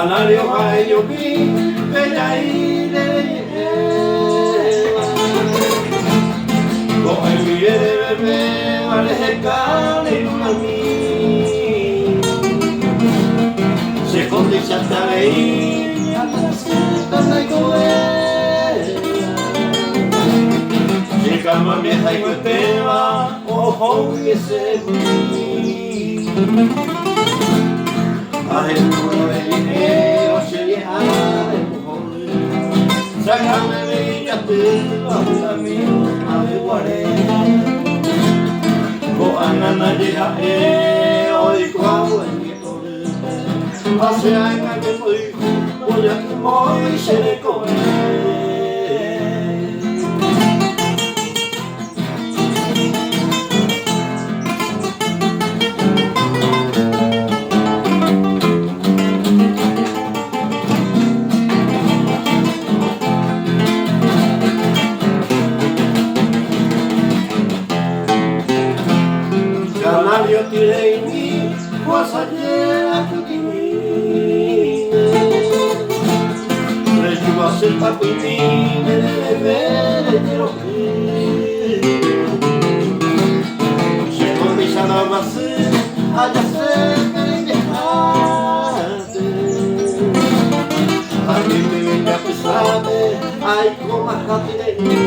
Canario ha'eñomi pe jaíre reñe'ẽva. Ko'ẽ guive revevéva reheka ne irũrãmi. Che kondeichante avei atarasýta ndaikovéi. Che kama mbiehayhuetéva ohógui hesegui. Ahendu reñe'ẽva che ñe'ã rembohory. Chakãmeve ijatýva vy'ami aveguare. Ko'ág̃a ndaje ha'e oiko ambue ñe'õrýpe. Ha che ág̃a jepoyhu ojakyvói che rekove. Canario tyre'ỹmi kuasaje akytĩmíme. Rejuvase tapỹimíme rereve rejeroky. Che kondeicha ndaguasy ajase pe reimehápe. Ha jepe japysápe aikómaha tyre'ỹ.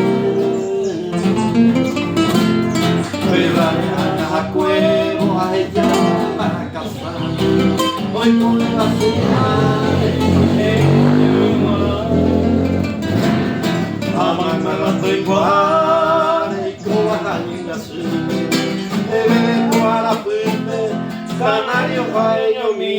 Pévare ajahakuévo ahejáma akasa. Oikove asýva reñe'ẽma. Ha maymáva toikuaa reikóva ha ñembyasy. Eveve ko arapýpe Canario ha'eñomi.